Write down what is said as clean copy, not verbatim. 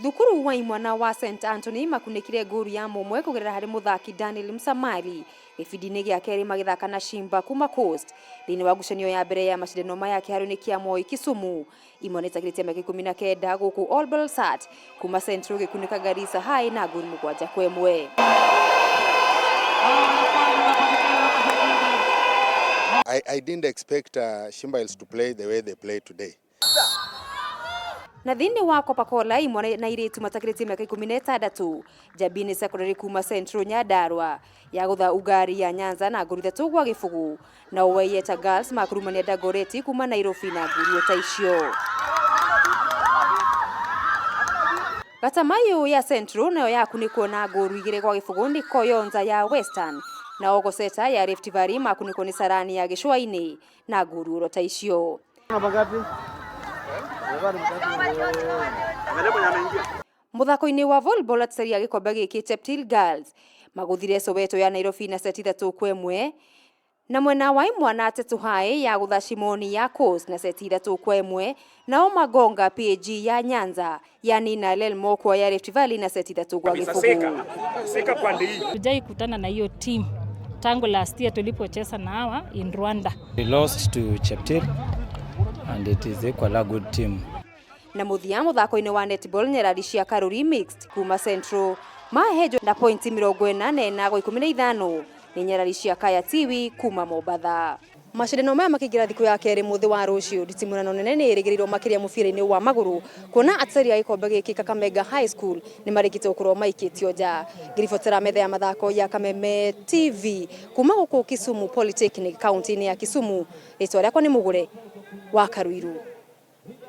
Thukuru wa imwana wa St Anthony makunĩkire ngũru ya mũmwe kũgerera harĩ mũthaki Daniel Msamali gĩbindi-inĩ gĩa kerĩ magĩthaka na Shimba kuma Coast thĩinĩ wa ngucanio ya mbere ya macindano maya kĩharo-inĩ kĩa Moi Kisumu. Imwana itakĩrĩtie mĩaka 19 gũkũ All Belsat kuma Central gĩkunĩka Garissa High na ngũru 7-1. I didn't expect Shimba Hills to play the way they play today. Na thĩinĩ wa Coca-Cola imwana na airĩtu matakĩrĩtie mĩaka 16 Njambini Secondary kuma Central Nyandarua yagũtha Ugari ya Nyanza na ngũru 3-0 nao Waieta Girls makurumania Dagoretti kuma Nairobi na ngũru ta icio. Gatamayu ya Central nayo yakunĩkwo na ngũru 2-0 nĩ Koyonza ya Western na Ogoseta ya Rift Valley makunĩkwo nĩ Sarani ya Gĩcũa-inĩ na ngũru oro ta icio. Mũthako-inĩ wa volleyball atetereri a gĩkombe gĩkĩ Cheptil Girls magũthire Soweto ya Nairobi na seti 3-1 na mwena wa imwana Tetu High ya gũtha Shimoni ya Coast na seti 3-1 nao Magonga PAG ya Nyanza yanina Lel Mokwa ya Rift Valley na seti 3-0. Tujai kutana na hiyo team tangu last year tulipocheza na hawa in Rwanda. We lost to Cheptil and it is equally a good team. Na mũthia mũthako-inĩ wa netball nyarari cia Karuri Mixed kuma Central mahenjwo na pointi 44-15 nĩ nyarari cia Kaya Tiwi kuma Mombatha. Macindano maya makĩingĩra thikũ ya kerĩ mũthĩ wa rũciũ nditimũrano nene nĩ ĩrĩgĩrĩirwo makĩria mũbira-inĩ wa magũrũ kuona ateteri a gĩkombe gĩkĩ Kakamega High School nĩ marĩkĩtie gũkorwo maikĩtio nja. Ngĩribotera metha ya mathako ya Kameme TV kuma gũkũ Kisumu Polytechnic kaunti-inĩ ya Kisumu, rĩtwa rĩakwa nĩ Mũgũre wa Karuiru.